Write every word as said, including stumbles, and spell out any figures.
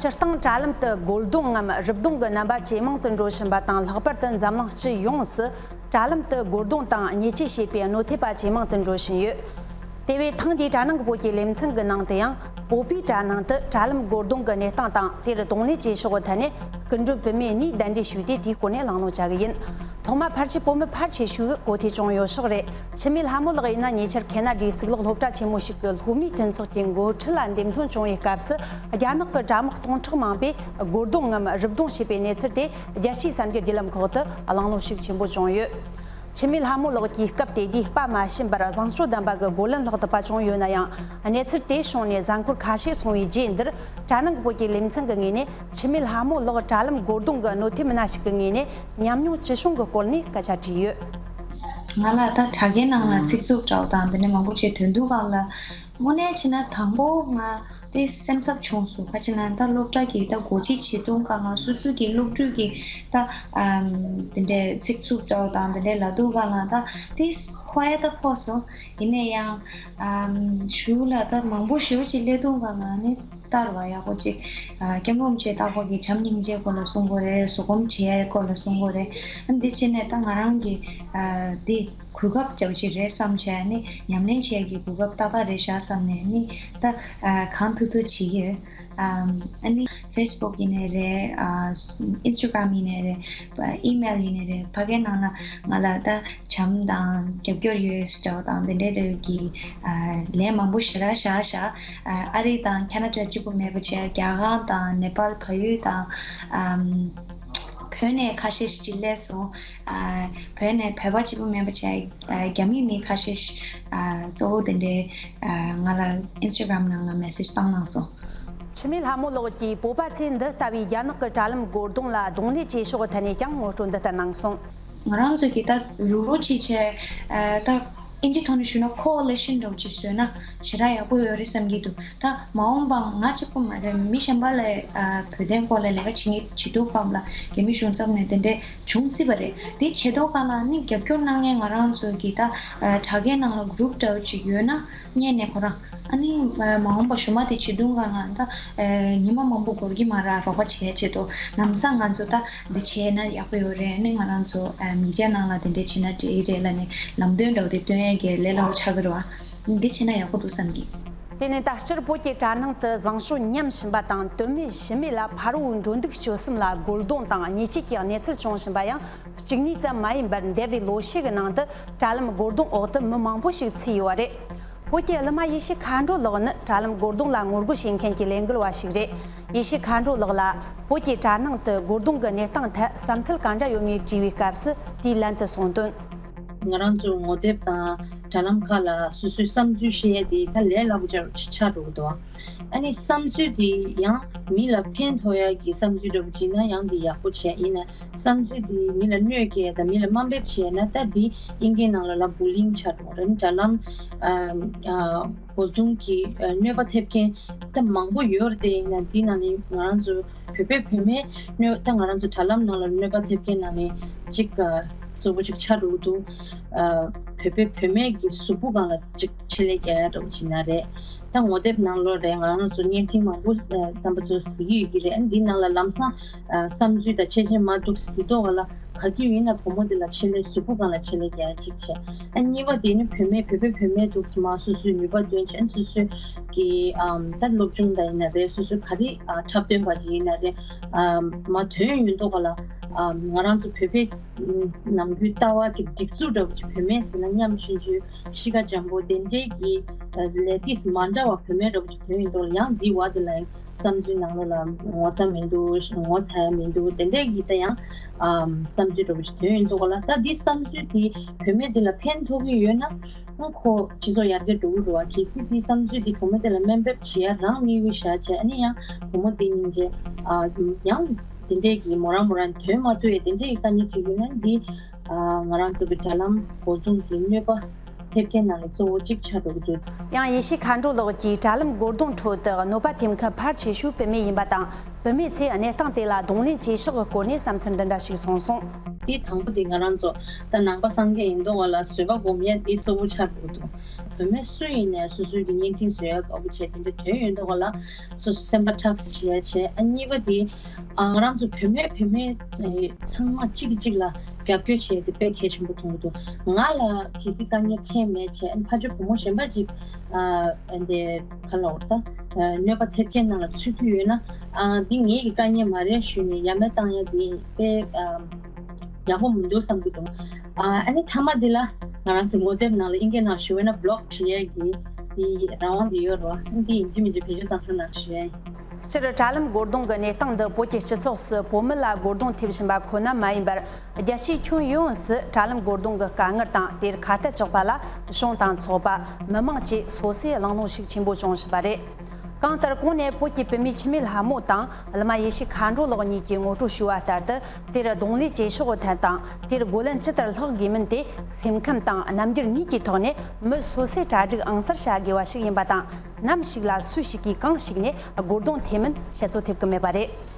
སྤྱིར་བཏང་དྲ་ལམ་དུ་རྒོལ་རྡུང་ངམ་རུབ་རྡུང་གི་རྣམ་པ་ཇེ་མང་དུ་འགྲོ་བཞིན་པ་དང་། ལྷག་པར་དུ་འཛམ་གླིང་སྤྱི་ཡོངས་སུ་དྲ་ལམ་དུ་རྒོལ་རྡུང་དང་ཉེས་ཆད་བྱེད་པའི་གནོད་ཐེབས་པ་ཇེ་མང་དུ་འགྲོ་བཞིན་ཡོད། དེ་བས་ཐེངས་འདིའི་དྲ་ནང་གི་བོད་ཀྱི་ལེ་ཚན་གྱི་ནང་དུ་ཡང་། བོད་པའི་དྲ་ནང་དུ་དྲ་ལམ་རྒོལ་རྡུང་གི་གནས་སྟངས་དང་། དེར་གདོང་ལེན་བྱེད་ཕྱོགས་ཀྱི་ཐད་ནས་སྐུ་མགྲོན་བུད་མེད་གཉིས་གདན་འདྲེན་ཞུས་ཏེ། དེའི་སྐོར་ནས་གླེང་སློང་བྱ་གི་ཡིན། ཐོག་མར་ཕལ་ཆེར་བོད་མི་ཕལ་ཆེ་ཤོས་ཀྱིས་གོ་ཐོས་བྱུང་ཡོད་ཤག་རེད། འཆི་མེད་ལྷ་མོ་ལགས་ཡིན་ན་ཉེ་ཆར་ཁེ་ན་ཌའི་གཙུག་ལག་སློབ་གྲྭ་ཆེན་མོ་ཞིག་གི་སློབ་མའི་མཐུན་ཚོགས་ཀྱི་འགོ་ཁྲིད་ལ་འདེམས་ཐོན་བྱུང་བའི་སྐབས་སུ། རྒྱ་ནག་གི་དྲ་དམག་སྟོང་ཕྲག་མང་པོས་རྒོལ་རྡུང་ངམ་རུབ་རྡུང་བྱས་པའི་གནས་ཚུལ་དེ་རྒྱལ་སྤྱིའི་གསར་འགྱུར་བརྒྱུད་ལམ་ཁག་ཏུ་གླེང་སློང་ཤུགས་ཆེན་པོ་བྱུང་ཡོད། འཆི་མེད་ལྷ་མོ་ལགས་ཀྱིས་སྐབས་དེ་དུས་དཔའ་མ་ཞུམ་པར་བཟང་སྤྱོད་ལྡན་པ་གི་རྒོལ་ལན་སློག་ཐུབ་པ་བྱུང་ཡོད་ན་ཡང་། གནས་ཚུལ་དེ་བྱུང་ནས་གཟའ་འཁོར་ཁ་ཤས་སོང་བའི་རྗེས་འདིར། དྲ་ནང་གི་བོད་ཀྱི་ལེ་ཚན་གྱི་ངོས་ནས། འཆི་མེད་ལྷ་མོ་ལགས་དྲ་ལམ་རྒོལ་རྡུང་གི་གནོད་ཐེབས་མི་སྣ་ཞིག་གི་ངོས་ནས་ཉམས་མྱོང་ཅི་བྱུང་གི་སྐོར་ནས་སྐད་ཆ་དྲིས་ཡོད། ང་ལ་ད་དྲ་རྒྱའི་ནང་ལ་ཚིག་རྩུབ་འདྲ་བོ་དང་དེ་འདྲ་མང་པོ་བྱས་ཐོན་དུས་སྒང་ལ། དངོས་གནས་བྱས་ན་དང་པོ་ང་དེ་སེམས་འཚབ་བྱུང་སོང་། ག་ཅི་ན་ད་སློབ་གྲྭ་གི་ད་སྒོ་འབྱེད་བྱེད་དུས་སྒང་ལ་སོ་སོ་གི་སློབ་ཕྲུག་གི་ད་ཨམ་དེ་འདྲའི་ཚིག་རྩུབ་འདྲ་བོ་དང་དེ་འདྲའི་ལབ་དུས་སྒང་ལ། ད་དེ་ཕོག་ཡ་ད་ཕོག་སོང་། ཡིན་ན་ཡང་ཨམ་གཞུག་ལ་ད་མང་པོ་ཞེ་པོ་ཅིག་སླེབས་དུས་སྒང་ལ་ནི་ལྟར་བ་ཡག་པོ་ཅིག་ཨ་སྐྱབས་མགོན་རིན་པོ་ཆེ་ལྟ་བུ་གི་བྱམས་སྙིང་རྗེའི་སྐོར་ལ་གསུང་དགོས་རེད། གཟུགས་སྒོམ་བྱེད་ཡའི་སྐོར་ལ་གསུང་དགོས་རེད། ཨ་འདི་བྱས་ནས་ད་ང་རང་གི་ཨ་འདི་གོ་སྐབས་ཅིག་རེད་བསམ་བྱས་ནི་ཉམས་ལེན་བྱེད་ཀྱི་གོ་སྐབས་ཏག་ཏག་རེད་ཤག་བསམ་ནས་ནི་ད་ཨ་གང་ཐུབ་ཐུབ་བྱེད་ཀྱི་ཡོད། ཨམ་ཨ་ནི་ཕེ་སི་བུག་ཡིན་ནའི་རེད། ཨ་ཨིན་སི་ཊ་གྷ་རམ་ཡིན་ནའི་རེད། ཨི་མེལ་ཡིན་ནའི་རེད། ཕ་གིའི་ནང་ལ་ང་ལ་ད་བྱམས་དང་རྒྱབ་སྐྱོར་ཡོད་ཟེར་བ་དང་དེ་འདྲའི་འདྲ་གི་ཨ་ལན་མང་པོ་ཞེ་དྲག་བཞག་ཤག་ཨ་ཨ་རི་དང་ཁ་ན་ཌ་གཅིག་པུ་མེད་པ་བྱས། རྒྱ་གར་དང་ནེ་པཱལ། བལ་ཡུལ་དང་ཨམ་བོད་ནས་ཁ་ཤས་ཤིག་སླེབས་སོང་། ཨ་བོད་ནས་བོད་པ་གཅིག་པུ་མེད་པ་བྱས། ཨ་རྒྱ་མིའི་མི་ཁ་ཤས་ཤིག་ཨ་གཙོ་བོ་དེ་འདྲའི་ཨ་ང་ལ་ཨིན་སི་ཊ་གྷ་རམ་ནང་ལ་མེ་སེ་ཇི་བཏང་གནང་སོང་། འཆི་མེད་ལྷ་མོ་ལགས་ཀྱིས་བོད་པ་ཚོས་འདི་ལྟ་བུའི་རྒྱ་ནག་གི་དྲ་ལམ་རྒོལ་རྡུང་ལ་གདོང་ལེན་བྱེད་ཕྱོགས་ཐད་ནས་ཀྱང་ངོ་སྤྲོད་འདི་ལྟར་གནང་སོང་། ང་རང་ཚོ་གིས་ད་རུག་རུག་བྱས་བྱས་ཨ་ད་ཨིན་ཇིའི་ཐོག་ནས་ཞུས་ན་ཁོ་ཨ་ལི་ཤན་འདྲ་བོ་ཅིག་བཟོས་ན་ཞེ་དྲག་ཡག་པོ་ཡོད་རེད་བསམ་གྱི་འདུག་ད་མ་འོངས་པ་ང་གཅིག་པུ་མ་རེད། མི་གཞན་པ་ལ་ཨ་བོད་དོན་སྐོར་ལ་ལས་ཀ་བྱེད་མཁན་བྱེད་དུས་སྒང་ལ་རྒྱ་མི་གཞུང་ཚབ་ནས་དེ་འདྲས་བྱུང་སྲིད་པ་རེད། དེ་བྱེད་དུས་སྒང་ལ་ནི་རྒྱབ་སྐྱོར་གནང་མཁན་ང་རང་ཚོ་གི་ད་ཨ་དྲ་རྒྱའི་ནང་ལ་གུ་རུབ་འདྲ་བོ་ཅིག་ཡོད་ན། སྔོན་ནས་ཁོ་རང་ཨ་ནི་མ་འོངས་པ་གཞུག་མ་དེ་བྱེད་དུས་སྒང་ལ་ད་ཉི་མ་མང་པོ་འགོར་གྱི་མ་རེད། རོགས་པ་བྱེད་ཡ་ཆེད་དུ་ལམ་སང་ང་ཚོ་ད་འདི་བྱས་ན་ཡག་པོ་ཡོད་རེད། ཨ་ནི་ང་རང་ཚོ་མི་ཆ་ནང་ལ་དེ་འདྲས་བྱས་ན་འགྲིག་རེད་ལབ་ནས་ལམ་སྟོན་འདྲ་བོ་དེ་སྟོན་ཡ་གི་ལས་སླ་བོ་ཆགས་ཀྱི་རེད་བ། འདི་བྱས་ན་ཡག་པོ་འདུག་བསམ་གི། དེ་ནས་ད་སྤྱིར་བོད་ཀྱི་དྲ་ནང་དུ་བཟང་སྤྱོད་ཉམས་བཞིན་པ་དང་དོན་མེད་ཞུམ་མེད་ལ་ཕ་རོལ་པོའི་འགྲོ་འདུག་སྤྱོད་གསུམ་ལ་རྒོལ་རྡུང་དང་ཉེས་ཆད་ཀྱི་གནས་ཚུལ་བྱུང་བཞིན་པ་ཡང་གཅིག་གཉིས་ཙམ་མ་ཡིན་པར་འདས་པའི་ལོ་ཤས་ཀྱི་ནང་དུ་དྲ་ལམ་རྒོལ་རྡུང་འོག་ཏུ་མི་མང་པོ་ཞིག་ཚུད་ཡོད་པ་རེད། བོད་ཀྱི་གླུ་མ་ཡེ་ཤེས་མཁའ་འགྲོ་ལགས་ནི་དྲ་ལམ་རྒོལ་རྡུང་ལ་ངོ་རྒོལ་བྱེད་མཁན་གྱི་ལས་འགུལ་བ་ཞིག་རེད། ཡེ་ཤེས་མཁའ་འགྲོ་ལགས་ལ་བོད་ཀྱི་དྲ་ནང་དུ་རྒོལ་རྡུང་གི་གནས་སྟངས་ཐད་བསམ་ཚུལ་གང་འདྲ་ཡོད་མེད་དྲིས་པའི་སྐབས་སུ་དེའི་ལན་དུ་གསུངས་དོན། ང་རང་ཚོ་ངོ་དེབ་དང་དྲ་ལམ་ཁག་ལ་སོ་སོའི་བསམ་ཚུལ་བཤད་ཡ་དེ་ད་ལས་སླ་པོ་ཆགས་འགྲོ་གི་འདུག་ཨ་ནི་བསམ་ཚུལ་དེ་ཡང་མི་ལ་ཕན་ཐོགས་ཡ་གི་བསམ་ཚུལ་འདྲ་པོ་བྱས་ན་ཡང་དེ་ཡག་པོ་བྱས། ཡིན་ན་བསམ་ཚུལ་དེ་མི་ལ་གནོད་སྐྱེལ་དང་མི་ལ་དམའ་འབེབས་བྱས་ན་ད་དེ་ཨིན་སྐད་ནང་ལ་ལ་བུ་ལིང་ཆགས་འགྲོ་རེད། དྲ་ལམ་ཨ་ཨ་རྒོལ་རྡུང་གི་ཨ་གནོད་པ་ཐེབས་མཁན་ད་མང་པོ་ཡོད་རེད་དེ། ཡིན་ན་དེ་ནང་ནས་ང་རང་ཚོ་བོད་པའི་བུད་མེད་གནོད་ད་ང་རང་ཚོ་དྲ་ལམ་ནང་ལ་གནོད་པ་ཐེབས་མཁན་ནང་ནས་གཅིག་ཨ་གཙོ་བོ་གཅིག་ཆགས་འགྲོ་གི་འདུག་ཨ་བོད་པའི་བུད་མེད་ཀྱི་གཟུགས་པོ་སྒང་ལ་གཅིག་ཆེད་ལས་རྒྱག་ཡ་འདྲ་པོ་བྱེད་ན་རེད། ད་ངོ་དེབ་ནང་ལོགས་རེད། ང་རང་ཚོ་བརྙན་འཕྲིན་མང་པོ་ཨ་རྣམ་པ་ཚོ་གཟིགས་ཀྱི་ཡོད་ཀྱི་རེད། འདི་ནང་ལ་ལམ་སང་ཨ་བསམ་ཚུལ་དང་འཆར་ཅན་མར་འདུག་གཟིགས་ཐོག་ལ་ག་དུས་ཡིན་ན་བུ་མོ་དེ་ལ་ཆེད་ལས་གཟུགས་པོ་སྒང་ལ་ཆེད་ལས་རྒྱག་ཡ་གཅིག་བྱས། ཨ་གཉིས་པ་དེ་ནི་བུད་མེད་བོད་པའི་བུད་མེད་འདུག་སེ་མར་སོ་སོའི་ནུས་པ་འདོན་བྱས། སོ་སོའི་གི་ཨམ་ད་སློབ་སྦྱོང་དང་ཡིན་ན་རེད། སོ་སོའི་ག་རེ་ཨ་འཁྲབ་སྟོན་པ་ཅིག་ཡིན་ན་རེད། ཨམ་མར་ཐོན་ཡོང་དུས་སྒང་ལ་ཨམ་ང་རང་ཚོ་བོད་པའི་ནམ་རྒྱུན་ལྟ་བ་གི་སྒྲིག་འཛུགས་འདྲ་པོ་ཅིག་བུད་མེད་ཟེར་ན་ཉམ་ཆུང་ཆུང་གཤིས་ཀ་འཇམ་པོ་དེ་འདྲའི་གི་ལས་དུས་མ་འདྲ་བ་བུད་མེད་འདྲ་པོ་ཅིག་ཐོན་ཡོང་དུས་ལ་ཡང་འདི་བ་དེ་ལ་ཡང་བསམ་ཚུལ་ནང་ལོགས་ལ་ངོ་ཚ་མི་འདུག་ངོ་ཚ་ཡ་མི་འདུག་དེ་འདྲའི་གི་ད་ཡང་ཨམ་བསམ་ཚུལ་འདྲ་པོ་ཅིག་ཐོན་ཡོང་དུས་སྒང་ལ་ད་འདི་བསམ་ཚུལ་དེ་བུད་མེད་དེ་ལ་ཕན་ཐོགས་ཀྱི་ཡོད་ན། ཁོ་སྤྱི་ཚོགས་ཡར་རྒྱས་འགྲོ་གི་འདུག་བ། གལ་སྲིད་དེའི་བསམ་ཚུལ་དེ་བུ་མོ་དེ་ལ་དམའ་འབེབས་བྱེད་ཡ་རང་དམིགས་ཡུལ་བཞག་བྱས། ཨ་ནི་ཡང་བུ་མོ་དེ་སྙིང་རྗེ་ཨ་ཡང་དེ་འདྲས་ཀྱི་མོ་རང་མོ་རང་དོན་མ་ཐུབ་ཡ་དེ་འདྲས་ཀྱི་དཀའ་ངལ་འཕྲད་ཡོད་ན་འདི་ཨ་ང་རང་ཚོ་གི་དྲ་ལམ་རྒོལ་རྡུང་གི་གནོད་པ་ཐེབས་མཁན་ནང་ནས་གཙོ་བོ་གཅིག་ཆགས་འགྲོ་གི་འདུག་ཡང་ཡེ་ཤེས་མཁའ་འགྲོ་ལགས་ཀྱིས་དྲ་ལམ་རྒོལ་རྡུང་ཁྲོད་དུ་གནོད་པ་ཐེབས་མཁན་ཕལ་ཆེ་ཤོས་བུད་མེད་ཡིན་པ་དང་། བུད་མེད་ཚོས་གནས་སྟངས་དེ་ལ་གདོང་ལེན་བྱེད་ཕྱོགས་ཀྱི་སྐོར་ནས་བསམ་ཚུལ་འདི་འདྲ་ཞིག་གསུངས་སོང་། དེ་དང་པོ་དེ་ང་རང་ཚོ་ད་ནང་པ་སངས་རྒྱས་ཡིན་མདོག་ལ་བཟོད་པ་སྒོམ་ཡ་དེ་གཙོ་བོ་ཆགས་འགྲོ་འདུག་བུད་མེད་སུ་ཡིན་ནའི་སོ་སོའི་གི་བརྙན་འཕྲིན་བཟོ་ཡ་དགའ་པོ་བྱས་དེ་འདྲ་དོན་ཡོད་མདོག་ལ་སོ་སོ་སེམས་པ་ཁྲག་ཟེར་བྱེད་ཡ་བྱས། ཨ་གཉིས་པ་དེ་ཨ་ང་རང་ཚོ་བུད་མེད་བུད་མེད་ཨེ་ཚང་མ་གཅིག་གིས་གཅིག་ལ་རྒྱབ་སྐྱོར་བྱས་དེ་དཔེ་གལ་ཆེན་པོ་མཐོང་གི་འདུག་ང་ལ་གལ་སྲིད་དཀའ་ངལ་འཕྲད་མེད་བྱས། ཨ་ནི་ཕར་ཕྱོགས་བུ་མོ་གཞན་པ་ཅིག་ཨ་འདི་ག་ལ་འོ་ད་ཨ་གནོད་པ་ཐེབས་མཁན་ནང་ལ་ཚུད་ཀྱི་ཡོད་ན། ཨ་འདི་ངེད་ཀྱི་དཀའ་ངལ་མ་རེད་ཞུས་ནས་ཡ་མེད་བཏང་ཡ་དེ་དཔེ་ཨ་ཡག་པོ་མི་འདུག་བསམ་གྱི་འདུག་ཨ་ཨ་ནི་མཐའ་མ་འདི་ལ་ང་རང་ཚོ་ངོ་དེབ་ནང་ལ་ཨིན་སྐད་ནང་ཞུ་བས་ན་བློག་བྱེད་ཡ་གི་དེ་རང་དབང་དེ་ཡོད་རེད་བ། ཨ་ནི་འདི་ཡིན་གཅིག་མིན་གཅིག་བེད་སྤྱོད་བཏང་ཤོག་ནང་ཞུ་ཡ་ཡིན། སྤྱིར་དྲ་ལམ་སྒོར་གདོང་གི་གནས་སྟངས་འདི་བོད་ཀྱི་སྤྱི་ཚོགས་སུ་བུད་མེད་ལ་སྒོར་གདོང་ཐེབས་བཞིན་པ་ཁོ་ན་མ་ཡིན་པར། རྒྱལ་སྤྱིའི་ཁྱོན་ཡོངས་སུ་དྲ་ལམ་སྒོར་གདོང་གི་དཀའ་ངལ་དང་དེར་ཁ་གཏད་གཅོག་པ་ལ་གཞུང་དང་ཚོགས་པ། མི་མང་བཅས་སོ་སོས་གླེང་སློང་ཤུགས་ཆེན་པོ་བྱུང་བཞིན་པ་རེད། གང་ལྟར་གོང་ནས་བོད་ཀྱི་བུད་མེད་འཆི་མེད་ལྷ་མོ་དང་གླུ་མ་ཡེ་ཤེས་མཁའ་འགྲོ་ལགས་གཉིས་ཀྱིས་ངོ་སྤྲོད་ཞུས་པ་ལྟར་དུ། དེར་གདོང་ལེན་བྱེད་ཕྱོགས་ཐད་དང་། དེར་རྒོལ་ལན་ཇི་ལྟར་བསློག་དགོས་མིན་དེ་སེམས་ཁམས་དང་རྣམ་འགྱུར་གཉིས་ཀྱི་ཐོག་ནས་མི་སོ་སོས་གྲ་སྒྲིག་ཨང་གསར་བྱ་དགོས་པ་ཞིག་ཡིན་པ་དང་། ནམ་ཞིག་ལ་སུ་ཞིག་གིས་གང་ཞིག་ནས་སྒོར་གདོང་ཐེབས་མིན་བཤད་ཚོད་ཐེབས་ཀྱི་མེད་པ་རེད།